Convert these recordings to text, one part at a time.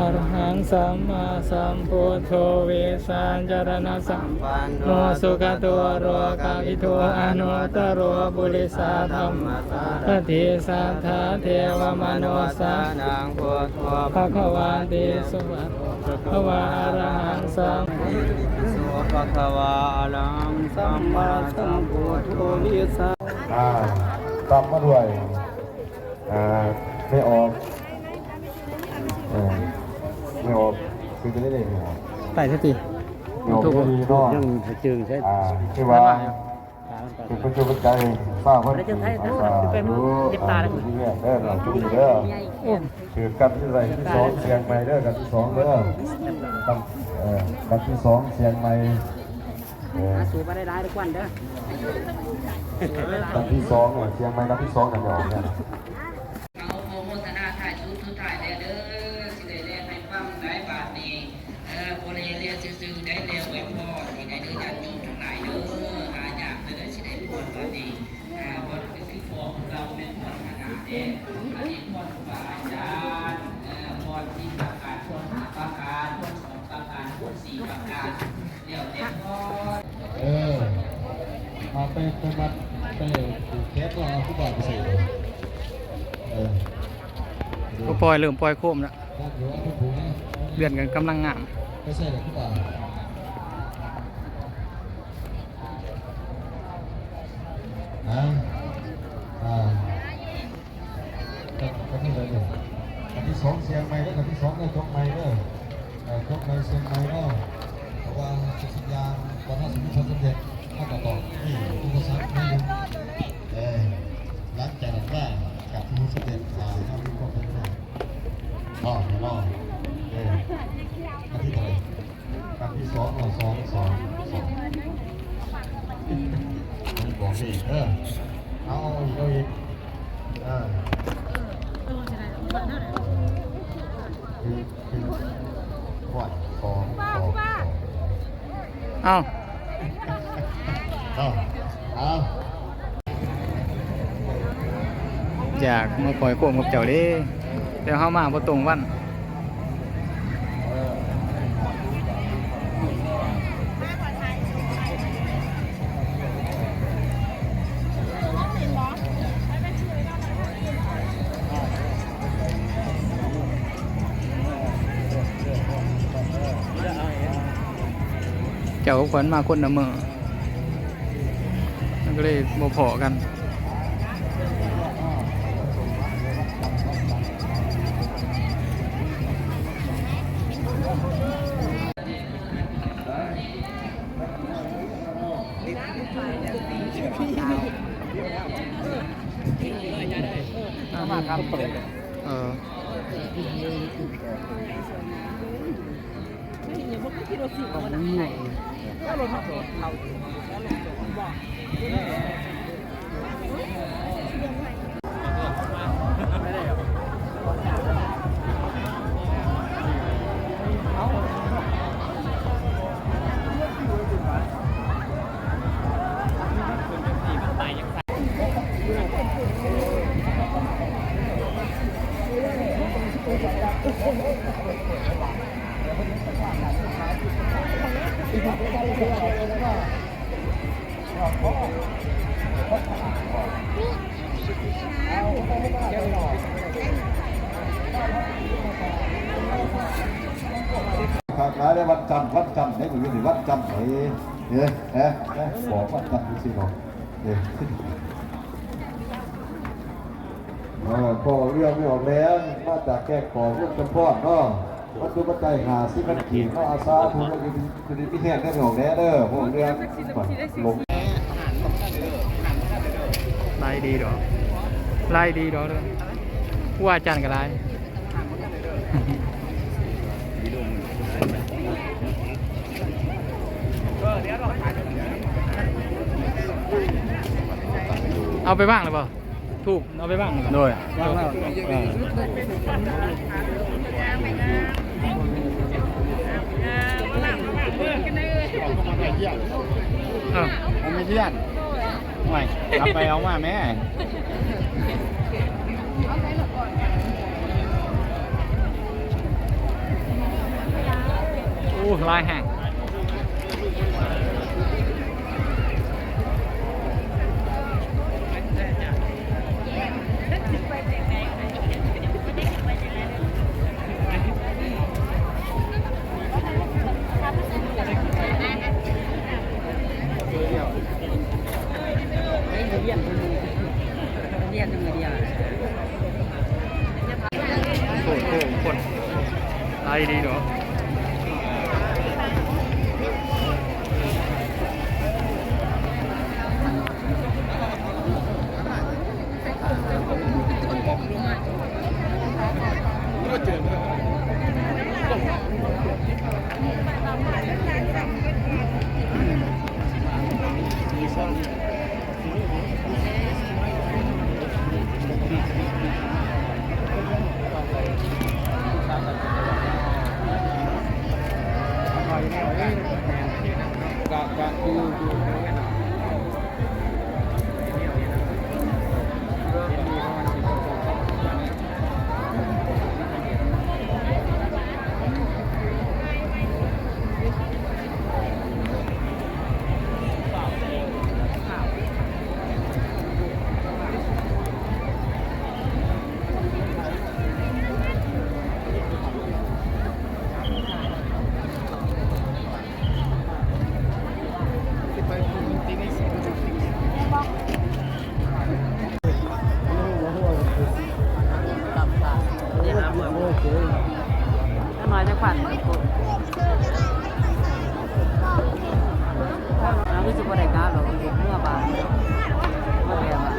ອະລະຫັງ ສຳມາສຳພຸດໂທ ວິຊາຈະລະນະສຳປັນໂນ ສຸກະໂຕ ໂລກະວິທູ ອະນຸດຕະໂລ ປຸລິສະທຳມະສາຣະຖິ ສັດຖາເທວະມະນຸດສານັງ ພຸດໂທ ພະຄະວາຕິ ສະວາ ພະຄະວາ ອະລະຫັງ ສຳ ໂສ ພະຄະວາ ອະລະຫັງ ສຳມາສຳພຸດໂທ ວິຊາ ອ່າ ຕາມມາດ້ວຍ ອ່າ ແມ່ອອກ ເອີ ແມ່ອອກ ຄືຈະໄດ້ເດ້ແມ່ອອກ ໄດ້ຊະຕິ ແມ່ອອກ ທຸກ ທຸກ ເນາະ ຍັງໃຫ້ຈື່ໃຊ້ ອ່າ ຄືວ່າ ເປັນປະຈຸປັດໄຈ ຝາກເພິ່ນ ໄປເກັບຕາ ເອີ ເອົາຈຸດນີ້ເດີ ໂອ້ ຖືກກັນທີ່ໃດ ທີ່ສອງ ຊຽງໃໝ່ເດີ ກັນທີ່ສອງເດີ ກັນ ເອີ ກັນທີ່ສອງ ຊຽງໃໝ່ ເອີ ຫາສູບມາໄດ້ຫຼາຍເດີ ຄວັນເດີ ກັນທີ່ສອງ ເອີ ຊຽງໃໝ່ກັນທີ່ສອງ ກັນທີ່ອອກເນຍ ເອົາໂປໂມທະນາທ້າຍສຸດ ສຸດທ້າຍແລ້ວເດີ ຊິໄດ້ແລງໃຫ້ຟັງໄດ໋ບາດນີ້ ເອີ ບໍ່ໄດ້ແລງຊື່ໆ ໄດ້ແລງໄວ້ພໍດີໄດ໋ເດີ ຍາດໂຍມທັງຫຼາຍເດີ ຫາຍາກເດີ ຊິໄດ້ພອນບາດນີ້ ອ່າ ບ່ອນຄືພໍ່ຂອງເຮົາແມ່ນພອນຂະໜາດເດ້ ອັນນີ້ພອນຄູບາອາຈານ ເອີ ພອນສີ່ປະການ ພອນຫ້າປະການ ພອນສອງປະການ ພອນສີ່ປະການ ແລ້ວແຕ່ພອນ ເອີ ເອົາໄປ ໄປມັດ ໄປຜູກແຂນ ເອົາຄູບາໄປໃສ່ ເອີ ກໍປ່ອຍ ເລີ່ມປ່ອຍໂຄມແລ້ວ ເດືອນກັນກຳລັງງາມ ໄປໃສ່ແລ້ວຄູບາ ອ່າ ອ່າ ຄັນທີສອງ ຊຽງໃໝ່ເດີ ຄັນທີສອງເດີ ຈົບໃໝ່ເດີ ເອີ ຈົບໃໝ່ ຊຽງໃໝ່ເດີ ເພາະວ່າເປັນສັນຍານ ວ່າເຮົາຊິມີຜົນສຳເລັດ ເຮົາກໍຕ້ອງມີອຸປະສັກ ມີ ເອີ ຫຼັງຈາກນັ້ນມາ ກໍຄືສຳເລັດ ຖ້າເຮົາມີຄວາມເປັນໄປ ເນາະ ເນາະ ເອີ ອັນທີເທົ່າໃດ? ອັນທີສອງເນາະ ສອງ ສອງ ສອງ ບອກເອງເດີ ເອົາ ເອົາອີກ ເອົາອີກ ເອີ ຄື ຄື ໂອ້ຍ ສອງ ສອງ ສອງ ເອົາ ເອົາ ເອົາ. ຢາກມາປ່ອຍໂຄມກັບເຈົ້າເດ້ ແຕ່ເຮົາມາບໍ່ຕົງວັນ. ເຈົ້າກັບຂວັນມາຄົນລະມື້ ມັນກໍເລີຍບໍ່ພໍ້ກັນ. ເອີ. ຄັກຫຼາຍເດ້ ວັນຈັນ ວັນຈັນເດ້ ມື້ນີ້ວັນຈັນເດ້ ເອີ ເອີ ບອກວັນຈັນຊື່ໆ ເນາະ ເອີ. ເອີ ພໍ່ເລື່ອງແມ່ອອກແລ ມາຈາກແກ້ງກອກ ເມືອງຈຳພອນເນາະ ມັນຄືມາໄດ້ຫ້າສິບພັນກີບເນາະ ອາ ສາທຸ ຢູ່ດີມີແຮງເດີ ແມ່ອອກແລເດີ ພໍ່ເລື່ອງ ຫຼົງ ລາຍດີດອກ ລາຍດີດອກເດີ ຄູອາຈານກໍຫຼາຍ. ເອົາໄປວາງແລ້ວບໍ່? ທູບເອົາໄປວາງແລ້ວບໍ່? ໂດຍ ວາງແລ້ວ ເອີ ເອີ ບໍ່ມີທຽນ. ໂອ້ຍ ເອົາໄປເອົາມາແມ້. ເອົາໄປລະກ່ອນ. ໂອ້ ຫຼາຍແຮງ. ໂອ້ໂຫ ຄົນຫຼາຍອີ່ຫຼີເນາະ. ຈັກໜ້ອຍຈັກພັນ ເຮົາຄືຊິບໍ່ໄດ້ກັບດອກ ເມືອບ້ານ ເມືອແບບວ່າ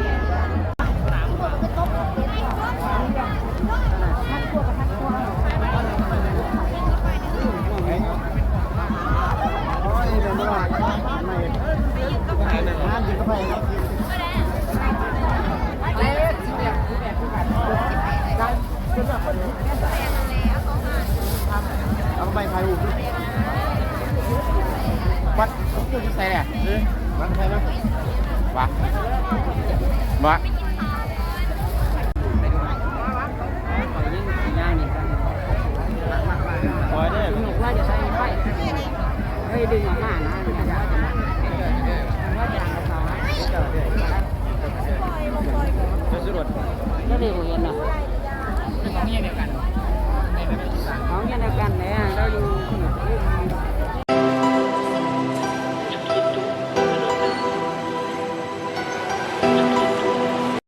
ເອົາໄປຖ່າຍຮູບ ວັດ ຢູ່ໃສແຫຼະ? ວັດໃສມາ? ວະ ວະ ຂ້ອຍເດີ ເຮີ້ຍ ດຶງອອກມານະ ເຈົ້າຊິລົດ ແລ້ວນີ້ບໍ່ເຫັນນະ ຂອງຮຽນດຽວກັນ ຂອງຮຽນດຽວກັນແຫຼະ ລາວຢູ່ພຸ້ນນະ.